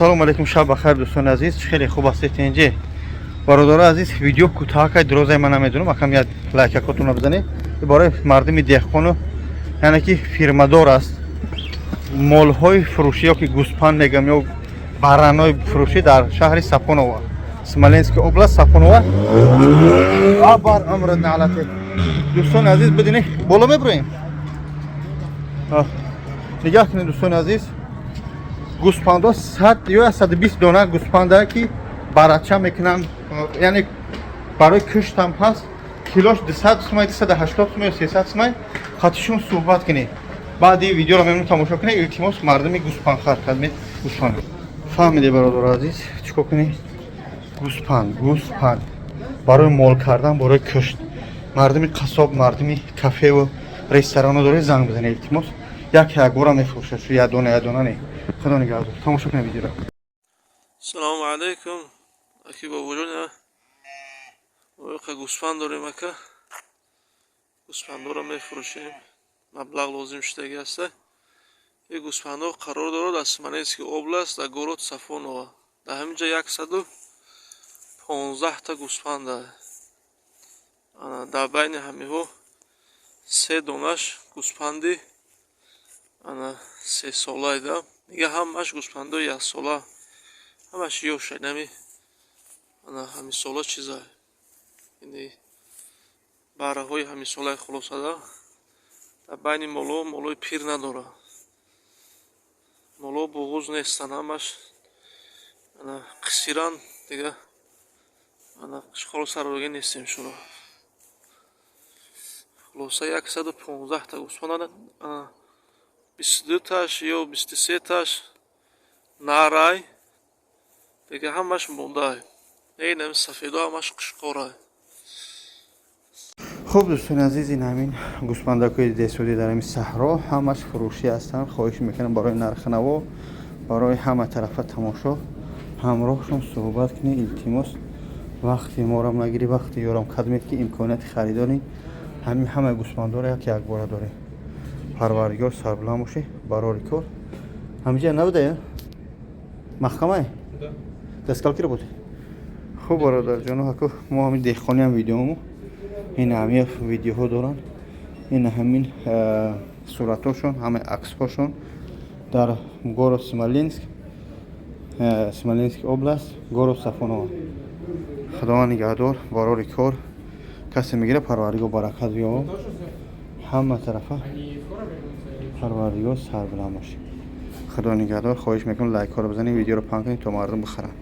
Салому алейкум, шаб бахайр, дӯстони азиз. Хеле хуб ҳастед, тинҷе, бародари азиз? Видео кӯтоҳакай, дурозай ман намедонам. Акам як лайкакотонро бизанед. Барои мардуми деҳқону, яъне ки фирмадор аст, молҳои фурӯшӣ ё ки гӯспанд мегам ё баранои фурӯшӣ дар шаҳри Сафонова, Смоленский область, Сафонова. Абар амр налате, дӯстони азиз, бидинед, боло мебироем. Нигаҳ кунед, дӯстони азиз, гӯспандо 100 ё 120 дона гӯспанда, ки барача мекунанд, яъне барои киштам ҳаст. Килош 200 сумай, 280 сумай ё 300 сумай. Хатишон суҳбат кунед. Баъди видеоро мемон тамошо кунед, илтимос. Мардуми гӯспандхар кадме гӯспанд фаҳмиде, бародари азиз, чӣ кор кунед? Гӯспанд, гӯспанд барои мол кардан, барои кишт. Мардуми қассоб, мардуми кафеву ресторано доред, занг бизанед, илтимос. Як якбора мефурӯшад, як дона, як дона не. Худо нигаҳдор, тамошо кунед видеоро. Салому алейкум, аки бобоҷон. Оқа гӯспанд дорем, ака, гӯспандоро мефурӯшем. Маблағ лозим шудаги аста. Ин гӯспандо қарор дорад дар Смоленский область, дар город Сафонова. Дар ҳамин ҷа 115-та гӯспанда. Дар байни ҳамиҳо се донаш гӯспанди ана сесолаида, дига ҳамааш гӯспандои яксола, ҳамаш ёша, нами ана ҳамисола чиза, ини барраҳои ҳамисолаи. Хулосада, дар байни моло молои пир надорад, моло буғуз нестанд, ҳамаш ана қисиранд. Дига ана холо сарроги нестем шуно. Хулоса, 115-та гӯспанд, 22-таш ё 23-таш нарай, дига ҳамаш мондай. Инами сафедо ҳамаш қушқорай. Хуб, дӯстони азиз, ин ҳамин гӯспандакҳои десодӣ дар ҳамин саҳро ҳамаш фурӯшӣ ҳастанд. Хоҳиш мекунам, барои нархнаво, барои ҳама тарафа тамошо, ҳамроҳшон суҳбат кунед, илтимос. Вақти морам нагирӣ, вақти ёрам кадмед, ки имконияти харидори ҳамин ҳамаи гӯспандоро як якбора дорем. Парвардигор, сарбуланд бошед, барори кор. Ҳамиҷа набуда я маҳкамае? До скольки работает? Хуб, бародарҷоно, ҳаку мо ҳамин деҳқониам, видеомо ин ҳамин видеоҳо доранд, ин ҳамин суратҳошон, ҳамаи аксҳошон дар город Смоленск, Смоленский область, город Сафонова. Худованд нигаҳдор, барори кор. Касе мегирад, Парвардигор баракат биёб ҳама тарафа. Парвардигор, сарбуланд бошед, Худо нигаҳдор. Хоҳиш мекунам, лайкҳоро бизанед, видеоро паҳн кунед, то мардум бихаранд.